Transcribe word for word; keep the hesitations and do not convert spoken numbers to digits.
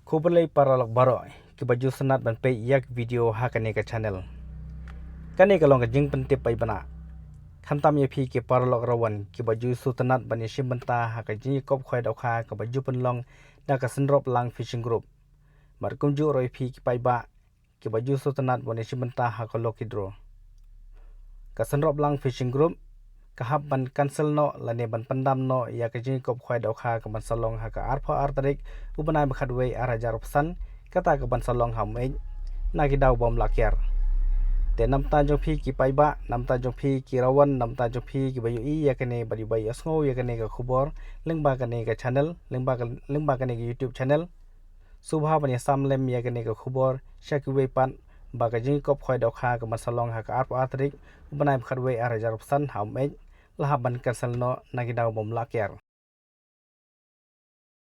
Khublei paralok baroh kiba ju sngewtynnat ban peit ïa ka video ha kane ka channel. Kane ka long ka jingpyntip paidbah. Khamtam ïa phi ki paralok rawan kiba ju sngewtynnat ban ïashim bynta ha ka jingïakop khwai dohkha kaba ju pynlong da ka Synroplang Fishing Group. Bad kumjuh ruh ïa phi ki paidbah kiba ju sngewtynnat ban ïashim bynta ha ka lucky draw. Ka Synroplang Fishing Group ka hap ban cancel noh lane ban pyndam noh ïa ka jingïakop khwai dohkha kaban sa long ha ka arphew ar tarik u bnai ba khatwei ar hajar arphew san, kata kaban sa long ha Umeit na ki daw bym lah kiar. Te na bynta jong phi ki paidbah, na bynta jong phi ki rawan, na bynta jong phi kiba ïohi ïa kane bad kiba ïohsngew ïa kane ka khubor lyngba kane ka channel, lyngba ka, lyngba kane ka YouTube channel, sngewbha ban ïasam lem ïa kane ka khubor sha kiwei pat ba ka jingïakop khwai dohkha kaban sa long ha ka arphew ar tarik u bnai ba khatwei ar hajar arphew san ha Umeit la hap ban cancel noh na ki daw bym lah kiar.